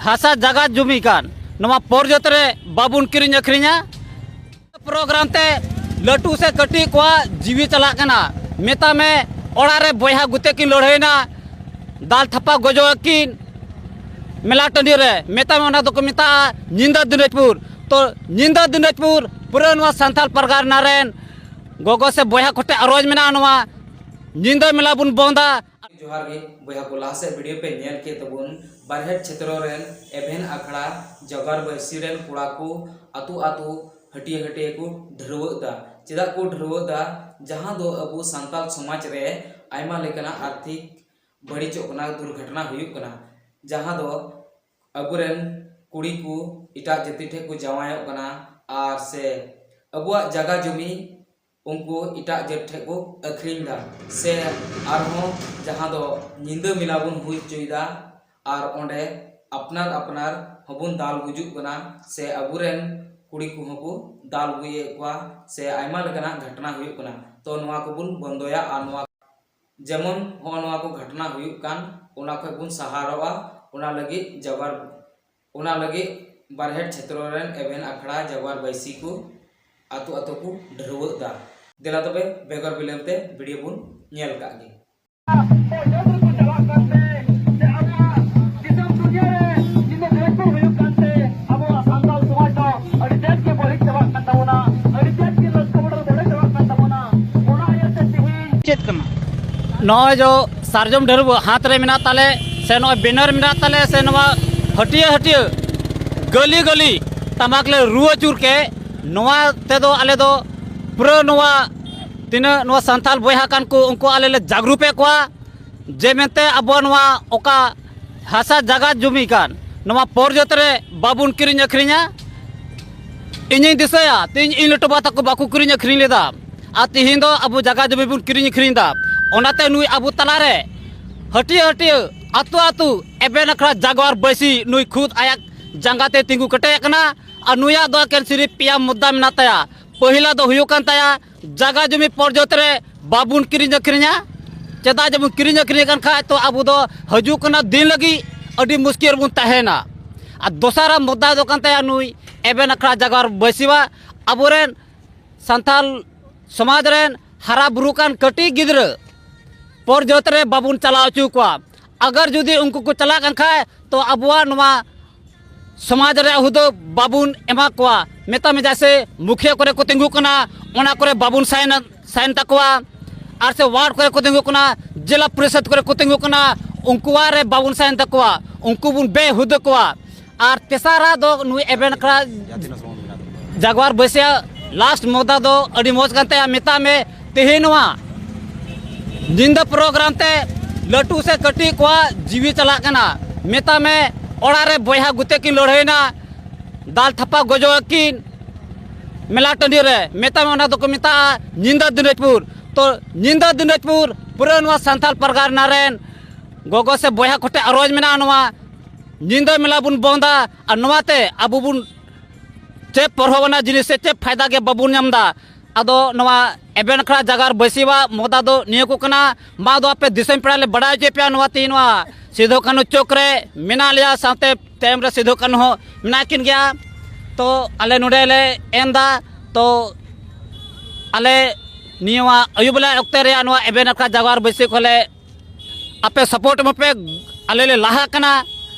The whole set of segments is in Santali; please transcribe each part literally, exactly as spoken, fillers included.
ᱦᱟᱥᱟ ᱡᱟᱭᱜᱟ ᱡᱩᱢᱤ ᱠᱟᱱ, ᱱᱚᱣᱟ ᱯᱚᱨᱡᱚᱛ ᱨᱮ ᱵᱟᱵᱚᱱ ᱠᱤᱨᱤᱧ ᱟᱹᱠᱷᱨᱤᱧᱟ᱾ ᱯᱨᱳᱜᱨᱟᱢ ᱛᱮ ᱞᱟᱹᱴᱩ ᱥᱮ ᱠᱟᱹᱴᱤᱡ ᱠᱚᱣᱟᱜ ᱡᱤᱣᱤ ᱪᱟᱞᱟᱜ ᱠᱟᱱᱟ᱾ ᱢᱮᱛᱟ ᱢᱮ, ᱚᱲᱟᱜ ᱨᱮ ᱵᱚᱭᱦᱟ ᱜᱩᱛᱮ ᱠᱤᱱ ᱞᱟᱹᱲᱦᱟᱹᱭᱱᱟ, ᱫᱟᱞ ᱛᱷᱟᱯᱟ ᱜᱚᱡᱚᱜ ᱟᱹᱠᱤᱱ ᱢᱮᱞᱟ ᱴᱟᱺᱰᱤ ᱨᱮ᱾ ᱢᱮᱛᱟ ᱢᱮ, ᱚᱱᱟ ᱫᱚᱠᱚ ᱢᱮᱛᱟᱜᱼᱟ ᱧᱤᱫᱟᱹ ᱫᱤᱱᱟᱡᱽᱯᱩᱨ᱾ ᱛᱚ ᱧᱤᱫᱟᱹ ᱫᱤᱱᱟᱡᱽᱯᱩᱨ ᱯᱩᱨᱟᱹ ᱱᱚᱣᱟ ᱥᱟᱱᱛᱟᱲ ᱯᱟᱨᱜᱟᱱᱟ ᱨᱮᱱ ᱜᱚᱜᱚ ᱥᱮ ᱵᱚᱭᱦᱟ ᱠᱚᱴᱷᱮᱱ ᱟᱨᱚᱡᱽ ᱢᱮᱱᱟᱜᱼᱟ, ᱱᱚᱣᱟ ᱧᱤᱫᱟᱹ ᱢᱮᱞᱟ ᱵᱚᱱ ᱵᱚᱱᱫᱟ᱾ ᱡᱚᱦᱟᱨ ᱜᱮ ᱵᱚᱭᱦᱟ ᱠᱚ, ᱞᱟᱦᱟ ᱥᱮᱫ ᱵᱷᱤᱰᱤᱭᱳ ᱯᱮ ᱧᱮᱞ ᱠᱮᱫ ᱛᱟᱵᱚᱱ, ᱵᱟᱨᱦᱮᱴ ᱪᱷᱮᱛᱨᱚ ᱨᱮᱱ ᱮᱵᱷᱮᱱ ᱟᱠᱷᱲᱟ ᱡᱟᱜᱟᱨ ᱵᱟᱹᱭᱥᱤ ᱨᱮᱱ ᱠᱚᱲᱟ ᱠᱚ ᱟᱛᱳ ᱟᱛᱳ, ᱦᱟᱹᱴᱤᱭᱟᱹ ᱦᱟᱹᱴᱤᱭᱟᱹ ᱠᱚ ᱰᱷᱟᱹᱨᱣᱟᱹᱜ ᱫᱟ᱾ ᱪᱮᱫᱟᱜ ᱠᱚ ᱰᱷᱟᱹᱨᱣᱟᱹᱜ ᱫᱟ? ᱡᱟᱦᱟᱸ ᱫᱚ ᱟᱵᱚ ᱥᱟᱱᱛᱟᱲ ᱥᱚᱢᱟᱡᱽ ᱨᱮ ᱟᱭᱢᱟ ᱞᱮᱠᱟᱱᱟᱜ ᱟᱨᱛᱷᱤᱠ ᱵᱟᱹᱲᱤᱡᱚᱜ ᱠᱟᱱᱟ, ᱫᱩᱨᱜᱷᱚᱴᱚᱱᱟ ᱦᱩᱭᱩᱜ ᱠᱟᱱᱟ, ᱡᱟᱦᱟᱸ ᱫᱚ ᱟᱵᱚᱨᱮᱱ ᱠᱩᱲᱤ ᱠᱚ ᱮᱴᱟᱜ ᱡᱟᱹᱛᱤ ᱴᱷᱮᱱ ᱠᱚ ᱡᱟᱶᱟᱭᱚᱜ ᱠᱟᱱᱟ ᱟᱨ ᱥᱮ ᱟᱵᱚᱣᱟᱜ ᱡᱟᱭᱜᱟ ᱡᱚᱢᱤ ᱩᱱᱠᱩ ᱮᱴᱟᱜ ᱡᱟᱹᱛ ᱴᱷᱮᱱ ᱠᱚ ᱟᱹᱠᱷᱨᱤᱧ ᱫᱟ, ᱥᱮ ᱟᱨᱦᱚᱸ ᱡᱟᱦᱟᱸ ᱫᱚ ᱧᱤᱫᱟᱹ ᱢᱮᱞᱟ ᱵᱚᱱ ᱦᱩᱭ ᱦᱚᱪᱚᱭᱮᱫᱟ ᱟᱨ ᱚᱸᱰᱮ ᱟᱯᱱᱟᱨ ᱟᱯᱱᱟᱨ ᱦᱚᱸᱵᱚᱱ ᱫᱟᱞ ᱜᱩᱡᱩᱜ ᱠᱟᱱᱟ, ᱥᱮ ᱟᱵᱚᱨᱮᱱ ᱠᱩᱲᱤ ᱠᱚᱦᱚᱸ ᱠᱚ ᱫᱟᱞ ᱜᱩᱡᱮᱫ ᱠᱚᱣᱟ, ᱥᱮ ᱟᱭᱢᱟ ᱞᱮᱠᱟᱱᱟᱜ ᱜᱷᱚᱴᱚᱱᱟ ᱦᱩᱭᱩᱜ ᱠᱟᱱᱟ᱾ ᱛᱚ ᱱᱚᱣᱟ ᱠᱚᱵᱚᱱ ᱵᱚᱱᱫᱚᱭᱟ ᱟᱨ ᱱᱚᱣᱟ ᱡᱮᱢᱚᱱ ᱦᱚᱸᱜᱼᱚ ᱱᱚᱣᱟ ᱠᱚ ᱜᱷᱚᱴᱚᱱᱟ ᱦᱩᱭᱩᱜ ᱠᱟᱱ, ᱚᱱᱟ ᱠᱷᱚᱱ ᱵᱚᱱ ᱥᱟᱦᱟᱨᱚᱜᱼᱟ᱾ ᱚᱱᱟ ᱞᱟᱹᱜᱤᱫ ᱡᱟᱵᱟᱨ, ᱚᱱᱟ ᱞᱟᱹᱜᱤᱫ ᱵᱟᱨᱦᱮᱴ ᱪᱷᱮᱛᱨᱚ ᱨᱮᱱ ᱮᱵᱷᱮᱱ ᱟᱠᱷᱲᱟ ᱡᱟᱵᱟᱨ ᱵᱟᱹᱭᱥᱤ ᱠᱚ ᱟᱛᱳ ᱟᱛᱳ ᱠᱚ ᱰᱷᱟᱹᱨᱣᱟᱹᱜ ᱫᱟ᱾ ᱫᱮᱞᱟ ᱛᱚᱵᱮ ᱵᱮᱜᱚᱨ ᱵᱤᱞᱚᱢ ᱛᱮ ᱵᱷᱤᱰᱤᱭᱳ ᱵᱚᱱ ᱧᱮᱞ ᱠᱟᱜ ᱜᱮ᱾ ᱯᱚᱨᱡᱚᱴᱚᱱ ᱠᱚ ᱪᱟᱞᱟᱜ ᱠᱟᱱᱛᱮ ᱥᱮ ᱟᱵᱚᱣᱟᱜ ᱫᱤᱥᱚᱢ ᱫᱩᱱᱤᱭᱟᱹ ᱨᱮ ᱧᱤᱫᱟᱹ ᱫᱷᱟᱹᱨᱛᱤ ᱦᱩᱭᱩᱜ ᱠᱟᱱᱛᱮ ᱟᱵᱚᱣᱟᱜ ᱥᱟᱱᱛᱟᱲ ᱥᱚᱢᱟᱡᱽ ᱫᱚ ᱟᱹᱰᱤ ᱛᱮᱫ ᱜᱮ ᱵᱟᱹᱲᱤᱡ ᱪᱟᱵᱟᱜ ᱠᱟᱱ ᱛᱟᱵᱚᱱᱟ, ᱟᱹᱰᱤ ᱛᱮᱫ ᱜᱮ ᱨᱟᱹᱥᱠᱟᱹ ᱵᱚᱰᱚᱨ ᱵᱟᱹᱲᱤᱡ ᱪᱟᱵᱟᱜ ᱠᱟᱱ ᱛᱟᱵᱚᱱᱟ᱾ ᱚᱱᱟ ᱤᱭᱟᱹᱛᱮ ᱛᱮᱦᱮᱧ ᱪᱮᱫ ᱠᱟᱱᱟ? ᱱᱚᱜᱼᱚᱭ ᱡᱚ ᱥᱟᱨᱡᱚᱢ ᱰᱷᱟᱹᱨᱣᱟᱹᱜ ᱦᱟᱛ ᱨᱮ ᱢᱮᱱᱟᱜ ᱛᱟᱞᱮ, ᱥᱮ ᱱᱚᱜᱼᱚᱭ ᱵᱮᱱᱟᱨ ᱢᱮᱱᱟᱜ ᱛᱟᱞᱮ, ᱥᱮ ᱱᱚᱣᱟ ᱦᱟᱹᱴᱤᱭᱟᱹ ᱦᱟᱹᱴᱤᱭᱟᱹ ᱜᱟᱹᱞᱤ ᱜᱟᱹᱞᱤ ᱴᱟᱢᱟᱠ ᱞᱮ ᱨᱩ ᱟᱹᱪᱩᱨ ᱠᱮ, ᱱᱚᱣᱟ ᱛᱮᱫᱚ ᱟᱞᱮ ᱫᱚ ᱯᱩᱨᱟᱹ ᱱᱚᱣᱟ ᱛᱤᱱᱟᱹᱜ ᱱᱚᱣᱟ ᱥᱟᱱᱛᱟᱲ ᱵᱚᱭᱦᱟ ᱠᱟᱱ ᱠᱚ, ᱩᱱᱠᱩ ᱟᱞᱮ ᱞᱮ ᱡᱟᱜᱽᱨᱩᱯᱮᱫ ᱠᱚᱣᱟ᱾ ᱡᱮ ᱢᱮᱱᱛᱮ ᱟᱵᱚᱣᱟᱜ ᱱᱚᱣᱟ ᱚᱠᱟ ᱦᱟᱥᱟ ᱡᱟᱭᱜᱟ ᱡᱩᱢᱤ ᱠᱟᱱ, ᱱᱚᱣᱟ ᱯᱚᱨᱡᱚᱛ ᱨᱮ ᱵᱟᱵᱚᱱ ᱠᱤᱨᱤᱧ ᱟᱹᱠᱷᱨᱤᱧᱟ᱾ ᱤᱧᱤᱧ ᱫᱤᱥᱟᱹᱭᱟ, ᱛᱮᱦᱮᱧ ᱤᱧ ᱞᱟᱹᱴᱩ ᱵᱟ ᱛᱟᱠᱚ ᱵᱟᱠᱚ ᱠᱤᱨᱤᱧ ᱟᱹᱠᱷᱨᱤᱧ ᱞᱮᱫᱟ, ᱟᱨ ᱛᱮᱦᱮᱧ ᱫᱚ ᱟᱵᱚ ᱡᱟᱭᱜᱟ ᱡᱩᱢᱤ ᱵᱚᱱ ᱠᱤᱨᱤᱧ ᱟᱹᱠᱷᱨᱤᱧ ᱮᱫᱟ᱾ ᱚᱱᱟᱛᱮ ᱱᱩᱭ ᱟᱵᱚ ᱛᱟᱞᱟᱨᱮ ᱦᱟᱹᱴᱤᱭᱟᱹ ᱦᱟᱹᱴᱤᱭᱟᱹ, ᱟᱛᱳ ᱟᱛᱳ, ᱮᱵᱷᱮᱱ ᱟᱠᱷᱲᱟ ᱡᱟᱜᱽᱣᱟᱨ ᱵᱟᱹᱭᱥᱤ ᱱᱩᱭ ᱠᱷᱩᱫ ᱟᱭᱟᱜ ᱡᱟᱸᱜᱟ ᱛᱮ ᱛᱤᱸᱜᱩ ᱠᱮᱴᱮᱡ ᱟᱠᱟᱱᱟ᱾ ᱟᱨ ᱱᱩᱭᱟᱜ ᱫᱚ ᱮᱠᱮᱱ ᱥᱤᱨᱤᱯ ᱯᱮᱭᱟ ᱢᱩᱫᱽᱫᱟ ᱢᱮᱱᱟᱜ ᱛᱟᱭᱟ᱾ ᱯᱟᱹᱦᱤᱞᱟ ᱫᱚ ᱦᱩᱭᱩᱜ ᱠᱟᱱ ᱛᱟᱭᱟ, ᱡᱟᱭᱜᱟ ᱡᱩᱢᱤ ᱯᱚᱨᱡᱚᱛ ᱨᱮ ᱵᱟᱵᱚᱱ ᱠᱤᱨᱤᱧ ᱟᱹᱠᱷᱨᱤᱧᱟ᱾ ᱪᱮᱫᱟᱜ ᱡᱮᱵᱚᱱ ᱠᱤᱨᱤᱧ ᱟᱹᱠᱷᱨᱤᱧ ᱠᱟᱱ ᱠᱷᱟᱡ, ᱛᱚ ᱟᱵᱚ ᱫᱚ ᱦᱤᱡᱩᱜ ᱠᱟᱱᱟ ᱫᱤᱱ ᱞᱟᱹᱜᱤᱫ ᱟᱹᱰᱤ ᱢᱩᱥᱠᱤᱞ ᱨᱮᱵᱚᱱ ᱛᱟᱦᱮᱱᱟ᱾ ᱟᱨ ᱫᱚᱥᱟᱨᱟᱜ ᱢᱩᱫᱽᱫᱟ ᱫᱚ ᱠᱟᱱ ᱛᱟᱭᱟ ᱱᱩᱭ ᱮᱵᱷᱮᱱ ᱟᱠᱷᱲᱟ ᱡᱟᱜᱟᱣᱟᱨ ᱵᱟᱹᱭᱥᱤᱣᱟᱜ ᱟᱵᱚᱨᱮᱱ ᱥᱟᱱᱛᱟᱞ ᱥᱚᱢᱟᱡᱽ ᱨᱮᱱ ᱦᱟᱨᱟ ᱵᱩᱨᱩ ᱠᱟᱱ ᱠᱟᱹᱴᱤᱡ ᱜᱤᱫᱽᱨᱟᱹ ᱯᱚᱨ ᱡᱟᱹᱛ ᱨᱮ ᱵᱟᱵᱚᱱ ᱪᱟᱞᱟᱣ ᱦᱚᱪᱚ ᱠᱚᱣᱟ᱾ ᱟᱜᱟᱨ ᱡᱩᱫᱤ ᱩᱱᱠᱩ ᱠᱚ ᱪᱟᱞᱟᱜ ᱠᱟᱱ ᱠᱷᱟᱡ ᱛᱚ ᱟᱵᱚᱣᱟᱜ ᱱᱚᱣᱟ ᱥᱚᱢᱟᱡᱽ ᱨᱮᱭᱟᱜ ᱦᱩᱫᱟᱹ ᱵᱟᱵᱚᱱ ᱮᱢᱟ ᱠᱚᱣᱟ᱾ ᱢᱮᱛᱟ ᱢᱮ ᱡᱮᱭᱥᱮ ᱢᱩᱠᱷᱤᱭᱟᱹ ᱠᱚᱨᱮ ᱠᱚ ᱛᱤᱸᱜᱩ ᱠᱟᱱᱟ, ᱚᱱᱟ ᱠᱚᱨᱮ ᱵᱟᱵᱚᱱ ᱥᱟᱭᱤᱱ ᱥᱟᱭᱤᱱ ᱛᱟᱠᱚᱣᱟ᱾ ᱟᱨ ᱥᱮ ᱣᱟᱨᱰ ᱠᱚᱨᱮ ᱠᱚ ᱛᱤᱸᱜᱩ ᱠᱟᱱᱟ, ᱡᱮᱞᱟ ᱯᱚᱨᱤᱥᱚᱫᱽ ᱠᱚᱨᱮ ᱠᱚ ᱛᱤᱸᱜᱩ ᱠᱟᱱᱟ, ᱩᱱᱠᱩᱣᱟᱜ ᱨᱮ ᱵᱟᱵᱚᱱ ᱥᱟᱭᱤᱱ ᱛᱟᱠᱚᱣᱟ, ᱩᱱᱠᱩ ᱵᱚᱱ ᱵᱮᱦᱩᱫᱟᱹ ᱠᱚᱣᱟ᱾ ᱟᱨ ᱛᱮᱥᱟᱨᱟᱜ ᱫᱚ ᱱᱩᱭ ᱮᱵᱷᱮᱱ ᱟᱠᱷᱲᱟ ᱡᱟᱜᱽᱣᱟᱨ ᱵᱟᱹᱭᱥᱤᱭᱟᱜ ᱞᱟᱥᱴ ᱢᱚᱫᱟ ᱫᱚ ᱟᱹᱰᱤ ᱢᱚᱡᱽ ᱠᱟᱱ ᱛᱟᱭᱟ᱾ ᱢᱮᱛᱟᱜ ᱢᱮ ᱛᱮᱦᱮᱧ ᱱᱚᱣᱟ ᱧᱤᱫᱟᱹ ᱯᱨᱳᱜᱨᱟᱢ ᱛᱮ ᱞᱟᱹᱴᱩ ᱥᱮ ᱠᱟᱹᱴᱤᱡ ᱠᱚᱣᱟᱜ ᱡᱤᱣᱤ ᱪᱟᱞᱟᱜ ᱠᱟᱱᱟ᱾ ᱢᱮᱛᱟᱜ ᱢᱮ ᱚᱲᱟᱜ ᱨᱮ ᱵᱚᱭᱦᱟ ᱜᱩᱛᱮ ᱠᱤᱱ ᱞᱟᱹᱲᱦᱟᱹᱭᱱᱟ, ᱫᱟᱞ ᱛᱷᱟᱯᱟ ᱜᱚᱡᱚᱜ ᱟᱹᱠᱤᱱ ᱢᱮᱞᱟ ᱴᱟᱺᱰᱤ ᱨᱮ᱾ ᱢᱮᱛᱟᱜ ᱢᱮ ᱚᱱᱟ ᱫᱚᱠᱚ ᱢᱮᱛᱟᱜᱼᱟ ᱧᱤᱫᱟᱹ ᱫᱤᱱᱟᱡᱽᱯᱩᱨ᱾ ᱛᱚ ᱧᱤᱫᱟᱹ ᱫᱤᱱᱟᱡᱽᱯᱩᱨ ᱯᱩᱨᱟᱹ ᱱᱚᱣᱟ ᱥᱟᱱᱛᱟᱲ ᱯᱟᱨᱜᱟᱱᱟ ᱨᱮᱱ ᱜᱚᱜᱚ ᱥᱮ ᱵᱚᱭᱦᱟ ᱠᱚᱴᱷᱮᱱ ᱟᱨᱚᱡᱽ ᱢᱮᱱᱟᱜᱼᱟ, ᱱᱚᱣᱟ ᱧᱤᱫᱟᱹ ᱢᱮᱞᱟ ᱵᱚᱱ ᱵᱚᱱᱫᱟ᱾ ᱟᱨ ᱱᱚᱣᱟᱛᱮ ᱟᱵᱚ ᱵᱚᱱ ᱪᱮᱫ ᱯᱚᱨᱦᱚᱵ ᱟᱱᱟᱜ ᱡᱤᱱᱤᱥ ᱥᱮ ᱪᱮᱫ ᱯᱷᱟᱭᱫᱟ ᱜᱮ ᱵᱟᱵᱚᱱ ᱧᱟᱢ ᱮᱫᱟ᱾ ᱟᱫᱚ ᱱᱚᱣᱟ ᱮᱵᱷᱮᱱ ᱟᱠᱷᱲᱟ ᱡᱟᱜᱟᱣᱟᱨ ᱵᱟᱹᱭᱥᱤᱣᱟᱜ ᱢᱚᱫᱟ ᱫᱚ ᱱᱤᱭᱟᱹ ᱠᱚ ᱠᱟᱱᱟ᱾ ᱢᱟ ᱫᱚ ᱟᱯᱮ ᱫᱤᱥᱚᱢ ᱯᱮᱲᱟ ᱞᱮ ᱵᱟᱲᱟᱭ ᱦᱚᱪᱚᱭ ᱯᱮᱭᱟ, ᱱᱚᱣᱟ ᱛᱮᱦᱮᱧ ᱱᱚᱣᱟ ᱥᱤᱫᱷᱩ ᱠᱟᱹᱱᱦᱩ ᱪᱚᱠ ᱨᱮ ᱢᱮᱱᱟᱜ ᱞᱮᱭᱟ, ᱥᱟᱶᱛᱮ ᱛᱟᱭᱚᱢ ᱨᱮ ᱥᱤᱫᱷᱩ ᱠᱟᱹᱱᱦᱩ ᱦᱚᱸ ᱢᱮᱱᱟᱜ ᱠᱤᱱ ᱜᱮᱭᱟ᱾ ᱛᱚ ᱟᱞᱮ ᱱᱚᱰᱮ ᱞᱮ ᱮᱢ ᱮᱫᱟ᱾ ᱛᱚ ᱟᱞᱮ ᱱᱤᱭᱟᱹ ᱟᱹᱭᱩᱵ ᱵᱮᱞᱟ ᱚᱠᱛᱮ ᱨᱮᱭᱟᱜ ᱱᱚᱣᱟ ᱮᱵᱷᱮᱱ ᱟᱠᱷᱲᱟ ᱡᱟᱜᱟᱣᱟᱨ ᱵᱟᱹᱭᱥᱤ ᱠᱷᱚᱱ ᱞᱮ ᱟᱯᱮ ᱥᱟᱯᱳᱨᱴ ᱮᱢᱟ ᱯᱮ, ᱟᱞᱮ ᱞᱮ ᱞᱟᱦᱟᱜ ᱠᱟᱱᱟ,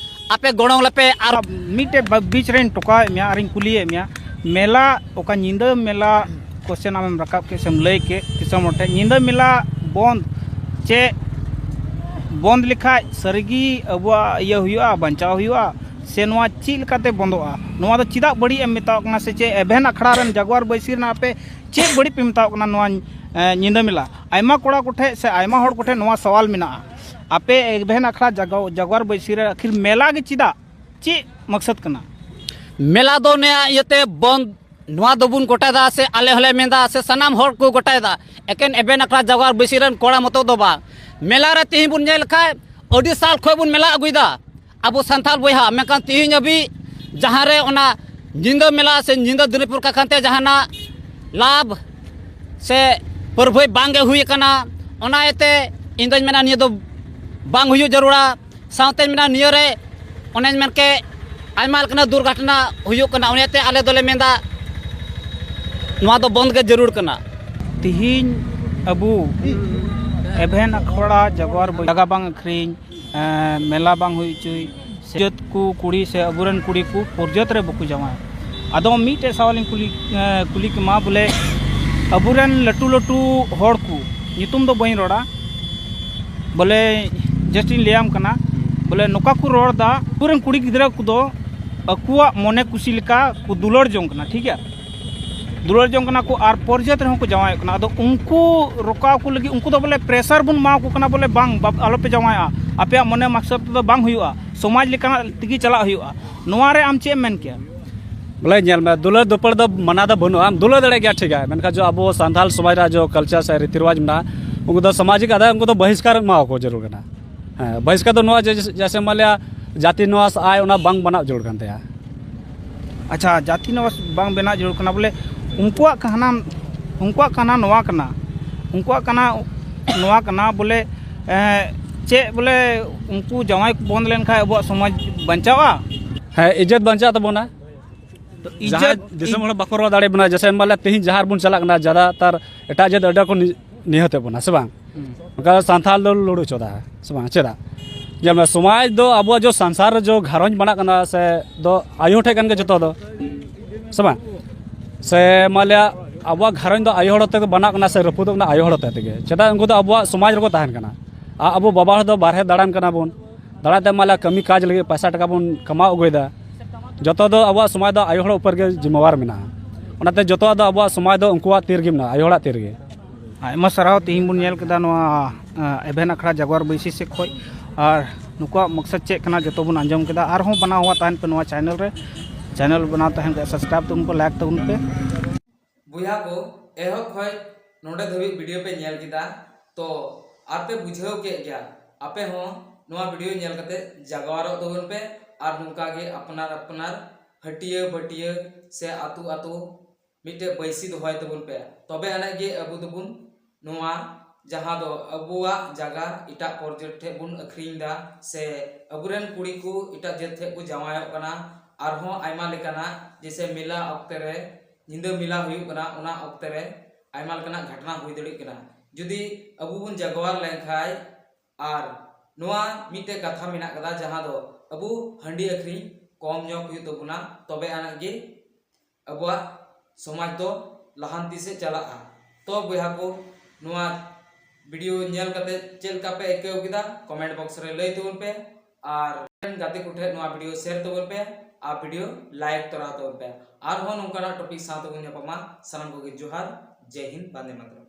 ᱟᱯᱮ ᱜᱚᱲᱚ ᱞᱮᱯᱮ᱾ ᱟᱨ ᱢᱤᱫᱴᱮᱡ ᱵᱟ-, ᱵᱤᱪ ᱨᱮᱧ ᱴᱚᱠᱟᱣᱮᱫ ᱢᱮᱭᱟ ᱟᱨᱤᱧ ᱠᱩᱞᱤᱭᱮᱫ ᱢᱮᱭᱟ, ᱢᱮᱞᱟ ᱚᱠᱟ ᱧᱤᱫᱟᱹ ᱢᱮᱞᱟ ᱠᱚᱥᱪᱮᱱ ᱟᱢᱮᱢ ᱨᱟᱠᱟᱵ ᱠᱮᱫ ᱥᱮᱢ ᱞᱟᱹᱭ ᱠᱮᱫ ᱫᱤᱥᱚᱢ ᱦᱚᱲ ᱴᱷᱮᱱ, ᱧᱤᱫᱟᱹ ᱢᱮᱞᱟ ᱵᱚᱱᱫ ᱪᱮ ᱵᱚᱱᱫ ᱞᱮᱠᱷᱟᱡ ᱥᱟᱹᱨᱤᱜᱮ ᱟᱵᱚᱣᱟᱜ ᱤᱭᱟᱹ ᱦᱩᱭᱩᱜᱼᱟ, ᱵᱟᱧᱪᱟᱣ ᱦᱩᱭᱩᱜᱼᱟ, ᱥᱮ ᱱᱚᱣᱟ ᱪᱮᱫ ᱞᱮᱠᱟᱛᱮ ᱵᱚᱱᱫᱚᱜᱼᱟ? ᱱᱚᱣᱟ ᱫᱚ ᱪᱮᱫᱟᱜ ᱵᱟᱹᱲᱤᱡ ᱮᱢ ᱢᱮᱛᱟᱣᱟᱜ ᱠᱟᱱᱟ? ᱥᱮ ᱪᱮᱫ ᱮᱵᱷᱮᱱ ᱟᱠᱷᱲᱟ ᱨᱮᱱ ᱡᱟᱜᱽᱣᱟᱨ ᱵᱟᱹᱭᱥᱤ ᱨᱮᱱᱟᱜ ᱟᱯᱮ ᱪᱮᱫ ᱵᱟᱹᱲᱤᱡ ᱯᱮ ᱢᱮᱛᱟᱣᱟᱜ ᱠᱟᱱᱟ ᱱᱚᱣᱟ, ᱮ, ᱧᱤᱫᱟᱹ ᱢᱮᱞᱟ? ᱟᱭᱢᱟ ᱠᱚᱲᱟ ᱠᱚᱴᱷᱮᱡ ᱥᱮ ᱟᱭᱢᱟ ᱦᱚᱲ ᱠᱚᱴᱷᱮᱡ ᱱᱚᱣᱟ ᱥᱟᱣᱟᱞ ᱢᱮᱱᱟᱜᱼᱟ, ᱟᱯᱮ ᱮᱵᱷᱮᱱ ᱟᱠᱷᱲᱟ ᱡᱟᱜᱟᱣ-, ᱡᱟᱜᱽᱣᱟᱨ ᱵᱟᱹᱭᱥᱤ ᱨᱮ ᱟᱹᱠᱷᱤᱨ ᱢᱮᱞᱟ ᱜᱮ ᱪᱮᱫᱟᱜ? ᱪᱮᱫ ᱢᱚᱠᱥᱚᱫ ᱠᱟᱱᱟ? ᱢᱮᱞᱟ ᱫᱚ ᱱᱤᱭᱟᱹ ᱤᱭᱟᱹᱛᱮ ᱵᱚᱱᱫ, ᱱᱚᱣᱟ ᱫᱚᱵᱚᱱ ᱜᱚᱴᱟᱭᱮᱫᱟ ᱥᱮ ᱟᱞᱮ ᱦᱚᱸᱞᱮ ᱢᱮᱱᱫᱟ ᱥᱮ ᱥᱟᱱᱟᱢ ᱦᱚᱲ ᱠᱚ ᱜᱚᱴᱟᱭᱮᱫᱟ, ᱮᱠᱮᱱ ᱮᱵᱷᱮᱱ ᱟᱠᱷᱲᱟ ᱡᱟᱜᱽᱣᱟᱨ ᱵᱟᱹᱭᱥᱤ ᱨᱮᱱ ᱠᱚᱲᱟ ᱢᱚᱛᱚ ᱫᱚ ᱵᱟᱝ᱾ ᱢᱮᱞᱟ ᱨᱮ ᱛᱮᱦᱮᱧ ᱵᱚᱱ ᱧᱮᱞ ᱞᱮᱠᱷᱟᱡ ᱟᱹᱰᱤ ᱥᱟᱞ ᱠᱷᱚᱱ ᱵᱚᱱ ᱢᱮᱞᱟ ᱟᱹᱜᱩᱭᱮᱫᱟ ᱟᱵᱚ ᱥᱟᱱᱛᱟᱲ ᱵᱚᱭᱦᱟ, ᱢᱮᱱᱠᱷᱟᱱ ᱛᱮᱦᱮᱧ ᱦᱟᱹᱵᱤᱡ ᱡᱟᱦᱟᱸ ᱨᱮ ᱚᱱᱟ ᱧᱤᱫᱟᱹ ᱢᱮᱞᱟ ᱥᱮ ᱧᱤᱫᱟᱹ ᱫᱤᱱᱟᱡᱽᱯᱩᱨ ᱠᱟᱠᱷᱟᱱ ᱛᱮ ᱡᱟᱦᱟᱱᱟᱜ ᱞᱟᱵᱷ ᱥᱮ ᱯᱟᱹᱨᱵᱷᱟᱹᱭ ᱵᱟᱝ ᱜᱮ ᱦᱩᱭ ᱟᱠᱟᱱᱟ᱾ ᱚᱱᱟ ᱤᱭᱟᱹᱛᱮ ᱤᱧ ᱫᱚᱧ ᱢᱮᱱᱟ ᱱᱤᱭᱟᱹ ᱫᱚ ᱵᱟᱝ ᱦᱩᱭᱩᱜ ᱡᱟᱹᱨᱩᱲᱟ᱾ ᱥᱟᱶᱛᱮᱧ ᱢᱮᱱᱟ ᱱᱤᱭᱟᱹ ᱨᱮ ᱚᱱᱮᱧ ᱢᱮᱱ ᱠᱮᱫ ᱟᱭᱢᱟ ᱞᱮᱠᱟᱱᱟᱜ ᱫᱩᱨᱜᱷᱚᱴᱚᱱᱟ ᱦᱩᱭᱩᱜ ᱠᱟᱱᱟ᱾ ᱚᱱᱟᱛᱮ ᱟᱞᱮ ᱫᱚᱞᱮ ᱢᱮᱱᱫᱟ, ᱱᱚᱣᱟ ᱫᱚ ᱵᱚᱱᱫ ᱜᱮ ᱡᱟᱹᱨᱩᱲ ᱠᱟᱱᱟ᱾ ᱛᱤᱦᱤᱧ ᱟᱵᱚ ᱮᱵᱷᱮᱱ ᱟᱠᱷᱲᱟ ᱡᱟᱜᱣᱟᱨ ᱵᱟᱹᱭ-, ᱡᱟᱭᱜᱟ ᱵᱟᱝ ᱟᱹᱠᱷᱨᱤᱧ, ᱮᱸ, ᱢᱮᱞᱟ ᱵᱟᱝ ᱦᱩᱭ ᱦᱚᱪᱚᱭ, ᱥᱮ ᱡᱟᱹᱛ ᱠᱚ ᱠᱩᱲᱤ ᱥᱮ ᱟᱵᱚᱨᱮᱱ ᱠᱩᱲᱤ ᱠᱚ ᱯᱚᱨᱡᱚᱛ ᱨᱮ ᱵᱟᱠᱚ ᱡᱟᱶᱟᱭ᱾ ᱟᱫᱚ ᱢᱤᱫᱴᱮᱡ ᱥᱟᱣᱟᱞᱤᱧ ᱠᱩᱞᱤ, ᱮᱸ, ᱠᱩᱞᱤ ᱠᱮᱢᱟ ᱵᱚᱞᱮ, ᱟᱵᱚᱨᱮᱱ ᱞᱟᱹᱴᱩ ᱞᱟᱹᱴᱩ ᱦᱚᱲ ᱠᱚ, ᱧᱩᱛᱩᱢ ᱫᱚ ᱵᱟᱹᱧ ᱨᱚᱲᱟ, ᱵᱚᱞᱮ just ᱤᱧ ᱞᱟᱹᱭᱟᱢ ᱠᱟᱱᱟ, ᱵᱚᱞᱮ ᱱᱚᱝᱠᱟ ᱠᱚ ᱨᱚᱲ ᱮᱫᱟ, ᱟᱵᱚᱨᱮᱱ ᱠᱩᱲᱤ ᱜᱤᱫᱽᱨᱟᱹ ᱠᱚᱫᱚ ᱟᱠᱚᱣᱟᱜ ᱢᱚᱱᱮ ᱠᱩᱥᱤ ᱞᱮᱠᱟ ᱠᱚ ᱫᱩᱞᱟᱹᱲ ᱡᱚᱝ ᱠᱟᱱᱟ, ᱴᱷᱤᱠ ᱜᱮᱭᱟ? ᱫᱩᱞᱟᱹᱲ ᱡᱚᱝ ᱠᱟᱱᱟ ᱠᱚ ᱟᱨ ᱯᱚᱨᱡᱟᱛ ᱨᱮᱦᱚᱸ ᱠᱚ ᱡᱟᱶᱟᱭᱚᱜ ᱠᱟᱱᱟ᱾ ᱟᱫᱚ ᱩᱱᱠᱩ ᱨᱚᱠᱟᱣ ᱠᱚ ᱞᱟᱹᱜᱤᱫ ᱩᱱᱠᱩ ᱫᱚ ᱵᱚᱞᱮ pressure ᱵᱚᱱ ᱮᱢᱟ ᱠᱚ ᱠᱟᱱᱟ, ᱵᱚᱞᱮ ᱵᱟᱝ, ᱵᱟᱯ-, ᱟᱞᱚᱯᱮ ᱡᱟᱶᱟᱭᱚᱜᱼᱟ, ᱟᱯᱮᱭᱟᱜ ᱢᱚᱱᱮ ᱢᱟᱠᱥᱚᱫ ᱛᱮᱫᱚ ᱵᱟᱝ ᱦᱩᱭᱩᱜᱼᱟ, ᱥᱚᱢᱟᱡᱽ ᱞᱮᱠᱟᱱᱟᱜ ᱛᱮᱜᱮ ᱪᱟᱞᱟᱜ ᱦᱩᱭᱩᱜᱼᱟ᱾ ᱱᱚᱣᱟ ᱨᱮ ᱟᱢ ᱪᱮᱫ ᱮᱢ ᱢᱮᱱ ᱠᱮᱭᱟ? ᱵᱚᱞᱮ ᱧᱮᱞ ᱢᱮ, ᱫᱩᱞᱟᱹᱲ ᱫᱩᱯᱟᱹᱲ ᱫᱚ ᱢᱟᱱᱟ ᱫᱚ ᱵᱟᱹᱱᱩᱜᱼᱟ, ᱟᱢ ᱫᱩᱞᱟᱹᱲ ᱫᱟᱲᱮᱭᱟᱜ ᱜᱮᱭᱟ, ᱴᱷᱤᱠ ᱜᱮᱭᱟ, ᱢᱮᱱᱠᱷᱟᱱ ᱡᱚ ᱟᱵᱚ ᱥᱟᱱᱛᱟᱲ ᱥᱚᱢᱟᱡᱽ ᱨᱮᱭᱟᱜ ᱡᱚ culture ᱥᱮ ᱨᱤᱛᱤ ᱨᱮᱣᱟᱡᱽ ᱢᱮᱱᱟᱜᱼᱟ, ᱩᱱᱠᱩ ᱫᱚ ᱥᱟᱢᱟᱡᱤᱠ ᱟᱫᱟᱭ, ᱩᱱᱠᱩ ᱫᱚ ᱵᱚᱦᱤᱥᱠᱟᱨ ᱮᱢᱟ ᱠᱚ ᱡᱟᱹᱨᱩᱲ ᱠᱟᱱᱟ᱾ ᱦᱮᱸ, ᱵᱚᱦᱤᱥᱠᱟᱨ ᱫᱚ ᱱᱚᱣᱟ ᱡᱮ, ᱡᱮᱥᱮ ᱢᱟᱱ ᱞᱤᱭᱟ ᱡᱟᱹᱛᱤ ᱱᱚᱣᱟ ᱟᱭ, ᱚᱱᱟ ᱵᱟᱝ ᱵᱮᱱᱟᱣ ᱡᱟᱹᱨᱩᱲ ᱠᱟᱱ ᱛᱟᱭᱟ᱾ ᱟᱪᱪᱷᱟ, ᱡᱟᱹᱛᱤ ᱱᱚᱣᱟ ᱵᱟᱝ ᱵᱮᱱᱟᱣ ᱡᱟᱹᱨᱩᱲ ᱠᱟᱱᱟ, ᱵᱚᱞᱮ ᱩᱱᱠᱩᱣᱟᱜ ᱠᱟᱦᱱᱟ, ᱩᱱᱠᱩᱣᱟᱜ ᱠᱟᱦᱱᱟ ᱱᱚᱣᱟ ᱠᱟᱱᱟ, ᱩᱱᱠᱩᱣᱟᱜ ᱠᱟᱦᱱᱟ ᱱᱚᱣᱟ ᱠᱟᱱᱟ, ᱵᱚᱞᱮ, ᱮᱸ, ᱪᱮᱫ ᱵᱚᱞᱮ ᱩᱱᱠᱩ ᱡᱟᱶᱟᱭ ᱠᱚ ᱵᱚᱱᱫ ᱞᱮᱱᱠᱷᱟᱱ ᱟᱵᱚᱣᱟᱜ ᱥᱚᱢᱟᱡᱽ ᱵᱟᱧᱪᱟᱣᱜᱼᱟ? ᱦᱮᱸ, ᱤᱡᱽᱡᱚᱛ ᱵᱟᱧᱪᱟᱜ ᱛᱟᱵᱚᱱᱟ᱾ ᱛᱚ ᱡᱟᱦᱟᱸᱭ ᱤᱡᱽᱡᱚᱛ ᱫᱤᱥᱚᱢ ᱦᱚᱲ ᱵᱟᱠᱚ ᱨᱚᱲ ᱫᱟᱲᱮᱭᱟᱵᱚᱱᱟ, ᱡᱮᱥᱮ ᱢᱟᱱ ᱞᱤᱭᱟ ᱛᱮᱦᱮᱧ ᱡᱟᱦᱟᱸ ᱨᱮᱵᱚᱱ ᱪᱟᱞᱟᱜ ᱠᱟᱱᱟ, ᱡᱟᱫᱟᱛᱟᱨ ᱮᱴᱟᱜ ᱡᱟᱹᱛ ᱟᱹᱰᱤ ᱠᱚ ᱱᱤ-, ᱱᱤᱦᱟᱹᱛᱮᱫ ᱵᱚᱱᱟ, ᱥᱮ ᱵᱟᱝ? ᱦᱩᱸ᱾ ᱚᱱᱠᱟ ᱥᱟᱱᱛᱟᱲ ᱫᱚ ᱞᱩᱲᱩ ᱪᱚᱫᱟ, ᱥᱮ ᱵᱟᱝ? ᱪᱮᱫᱟᱜ? ᱧᱮᱞ ᱢᱮ, ᱥᱚᱢᱟᱡᱽ ᱫᱚ ᱟᱵᱚᱣᱟᱜ ᱡᱚ ᱥᱚᱝᱥᱟᱨ ᱨᱮ ᱡᱚ ᱜᱷᱟᱨᱚᱸᱡᱽ ᱵᱮᱱᱟᱜ ᱠᱟᱱᱟ, ᱥᱮ ᱫᱚ ᱟᱭᱳ ᱴᱷᱮᱡ ᱠᱟᱱ ᱜᱮ ᱡᱚᱛᱚ ᱫᱚ, ᱥᱮ ᱵᱟᱝ? ᱥᱮ ᱢᱟᱱ ᱞᱤᱭᱟ ᱟᱵᱚᱣᱟᱜ ᱜᱷᱟᱨᱚᱸᱡᱽ ᱫᱚ ᱟᱭᱳ ᱦᱚᱲ ᱛᱮᱜᱮ ᱵᱮᱱᱟᱜ ᱠᱟᱱᱟ, ᱥᱮ ᱨᱟᱹᱯᱩᱫᱚᱜ ᱠᱟᱱᱟ ᱟᱭᱳ ᱦᱚᱲ ᱛᱮ ᱛᱮᱜᱮ? ᱪᱮᱫᱟᱜ? ᱩᱱᱠᱩ ᱫᱚ ᱟᱵᱚᱣᱟᱜ ᱥᱚᱢᱟᱡᱽ ᱨᱮᱠᱚ ᱛᱟᱦᱮᱱ ᱠᱟᱱᱟ᱾ ᱟᱨ ᱟᱵᱚ ᱵᱟᱵᱟ ᱦᱚᱲ ᱫᱚ ᱵᱟᱨᱦᱮ ᱫᱟᱬᱟᱱ ᱠᱟᱱᱟ ᱵᱚᱱ, ᱫᱟᱬᱟᱱ ᱛᱮ ᱢᱟᱱ ᱞᱤᱭᱟ ᱠᱟᱹᱢᱤ ᱠᱟᱡᱽ ᱞᱟᱹᱜᱤᱫ ᱯᱚᱭᱥᱟ ᱴᱟᱠᱟ ᱵᱚᱱ ᱠᱟᱢᱟᱣ ᱟᱹᱜᱩᱭᱮᱫᱟ᱾ ᱡᱚᱛᱚ ᱫᱚ ᱟᱵᱚᱣᱟᱜ ᱥᱚᱢᱟᱡᱽ ᱫᱚ ᱟᱭᱳ ᱦᱚᱲ ᱩᱯᱚᱨ ᱜᱮ ᱡᱤᱢᱢᱟᱣᱟᱨ ᱢᱮᱱᱟᱜᱼᱟ᱾ ᱚᱱᱟᱛᱮ ᱡᱚᱛᱚᱣᱟᱜ ᱫᱚ ᱟᱵᱚᱣᱟᱜ ᱥᱚᱢᱟᱡᱽ ᱫᱚ ᱩᱱᱠᱩᱣᱟᱜ ᱛᱤ ᱨᱮᱜᱮ ᱢᱮᱱᱟᱜᱼᱟ, ᱟᱭᱳ ᱦᱚᱲᱟᱜ ᱛᱤ ᱨᱮᱜᱮ᱾ ᱟᱭᱢᱟ ᱥᱟᱨᱦᱟᱣ᱾ ᱛᱮᱦᱮᱧ ᱵᱚᱱ ᱧᱮᱞ ᱠᱮᱫᱟ ᱱᱚᱣᱟ, ᱟᱸ, ᱮᱵᱷᱮᱱ ᱟᱠᱷᱲᱟ ᱡᱟᱜᱣᱟᱨ ᱵᱟᱹᱭᱥᱤ ᱥᱮᱫ ᱠᱷᱚᱱ, ᱟᱨ ᱱᱩᱠᱩᱣᱟᱜ ᱢᱚᱠᱥᱚᱫ ᱪᱮᱫ ᱠᱟᱱᱟ ᱡᱚᱛᱚ ᱵᱚᱱ ᱟᱸᱡᱚᱢ ᱠᱮᱫᱟ᱾ ᱟᱨᱦᱚᱸ ᱵᱮᱱᱟᱣ ᱦᱩᱭᱩᱜᱼᱟ, ᱛᱟᱦᱮᱱ ᱯᱮ ᱱᱚᱣᱟ channel ᱨᱮ᱾ Channel ᱵᱮᱱᱟᱣ ᱛᱟᱦᱮᱱ ᱠᱷᱟᱱ subscribe ᱛᱟᱵᱚᱱ ᱯᱮ, like ᱛᱟᱵᱚᱱ ᱯᱮ᱾ ᱵᱚᱭᱦᱟ ᱠᱚ, ᱮᱦᱚᱵ ᱠᱷᱚᱱ ᱱᱚᱰᱮ ᱫᱷᱟᱹᱵᱤᱡ video ᱯᱮ ᱧᱮᱞ ᱠᱮᱫᱟ, ᱛᱚ ᱟᱨ ᱯᱮ ᱵᱩᱡᱷᱟᱹᱣ ᱠᱮᱫ ᱜᱮᱭᱟ᱾ ᱟᱯᱮ ᱦᱚᱸ ᱱᱚᱣᱟ video ᱧᱮᱞ ᱠᱟᱛᱮ ᱡᱟᱜᱟᱣᱟᱨᱚᱜ ᱛᱟᱵᱚᱱ ᱯᱮ ᱟᱨ ᱱᱚᱝᱠᱟ ᱜᱮ ᱟᱯᱱᱟᱨ ᱟᱯᱱᱟᱨ ᱦᱟᱹᱴᱤᱭᱟᱹ ᱵᱷᱟᱹᱴᱤᱭᱟᱹ ᱥᱮ ᱟᱹᱛᱩ ᱟᱹᱛᱩ ᱢᱤᱫᱴᱮᱡ ᱵᱟᱹᱭᱥᱤ ᱫᱚᱦᱚᱭ ᱛᱟᱵᱚᱱ ᱯᱮ, ᱛᱚᱵᱮ ᱟᱹᱱᱤᱡ ᱜᱮ ᱟᱵᱚ ᱫᱚᱵᱚᱱ ᱱᱚᱣᱟ ᱡᱟᱦᱟᱸ ᱫᱚ ᱟᱵᱚᱣᱟᱜ ᱡᱟᱭᱜᱟ ᱮᱴᱟᱜ ᱯᱨᱚᱡᱟᱹᱛ ᱴᱷᱮᱱ ᱵᱚᱱ ᱟᱹᱠᱷᱨᱤᱧ ᱮᱫᱟ, ᱥᱮ ᱟᱵᱚᱨᱮᱱ ᱠᱩᱲᱤ ᱠᱚ ᱮᱴᱟᱜ ᱡᱟᱹᱛ ᱴᱷᱮᱱ ᱠᱚ ᱡᱟᱶᱟᱭᱚᱜ ᱠᱟᱱᱟ᱾ ᱟᱨᱦᱚᱸ ᱟᱭᱢᱟ ᱞᱮᱠᱟᱱᱟᱜ, ᱡᱮᱭᱥᱮ ᱢᱮᱞᱟ ᱚᱠᱛᱮ ᱨᱮ, ᱧᱤᱫᱟᱹ ᱢᱮᱞᱟ ᱦᱩᱭᱩᱜ ᱠᱟᱱᱟ, ᱚᱱᱟ ᱚᱠᱛᱮ ᱨᱮ ᱟᱭᱢᱟ ᱞᱮᱠᱟᱱᱟᱜ ᱜᱷᱚᱴᱚᱱᱟ ᱦᱩᱭ ᱫᱟᱲᱮᱭᱟᱜ ᱠᱟᱱᱟ᱾ ᱡᱩᱫᱤ ᱟᱵᱚ ᱵᱚᱱ ᱡᱟᱜᱣᱟᱨ ᱞᱮᱱᱠᱷᱟᱱ, ᱟᱨ ᱱᱚᱣᱟ ᱢᱤᱫᱴᱮᱡ ᱠᱟᱛᱷᱟ ᱢᱮᱱᱟᱜ ᱠᱟᱫᱟ, ᱡᱟᱦᱟᱸ ᱫᱚ ᱟᱵᱚ ᱦᱟᱺᱰᱤ ᱟᱹᱠᱷᱨᱤᱧ ᱠᱚᱢ ᱧᱚᱜ ᱦᱩᱭᱩᱜ ᱛᱟᱵᱚᱱᱟ, ᱛᱚᱵᱮ ᱟᱱᱟᱜ ᱜᱮ ᱟᱵᱚᱣᱟᱜ ᱥᱚᱢᱟᱡᱽ ᱫᱚ ᱞᱟᱦᱟᱱᱛᱤ ᱥᱮᱫ ᱪᱟᱞᱟᱜᱼᱟ᱾ ᱛᱚ ᱵᱚᱭᱦᱟ ᱠᱚ, ᱱᱚᱣᱟ ᱵᱷᱤᱰᱤᱭᱳ ᱧᱮᱞ ᱠᱟᱛᱮ ᱪᱮᱫ ᱞᱮᱠᱟ ᱯᱮ ᱟᱹᱭᱠᱟᱹᱣ ᱠᱮᱫᱟ, ᱠᱚᱢᱮᱱᱴ ᱵᱚᱠᱥ ᱨᱮ ᱞᱟᱹᱭ ᱛᱟᱵᱚᱱ ᱯᱮ, ᱟᱨ ᱜᱟᱛᱮ ᱠᱚ ᱴᱷᱮᱱ ᱱᱚᱣᱟ ᱵᱷᱤᱰᱤᱭᱳ ᱥᱮᱭᱟᱨ ᱛᱟᱵᱚᱱ ᱯᱮ, ᱟᱨ ᱵᱷᱤᱰᱤᱭᱳ ᱞᱟᱭᱤᱠ ᱛᱚᱨᱟ ᱛᱟᱵᱚᱱ ᱯᱮ᱾ ᱟᱨᱦᱚᱸ ᱱᱚᱝᱠᱟᱱᱟᱜ ᱴᱚᱯᱤᱠ ᱥᱟᱶ ᱛᱮᱵᱚᱱ ᱧᱟᱯᱟᱢᱟ᱾ ᱥᱟᱱᱟᱢ ᱠᱚᱜᱮ ᱡᱚᱦᱟᱨ, ᱡᱟᱭ ᱦᱤᱱᱫ, ᱵᱟᱱᱫᱮ ᱢᱟᱛᱨᱚᱢ᱾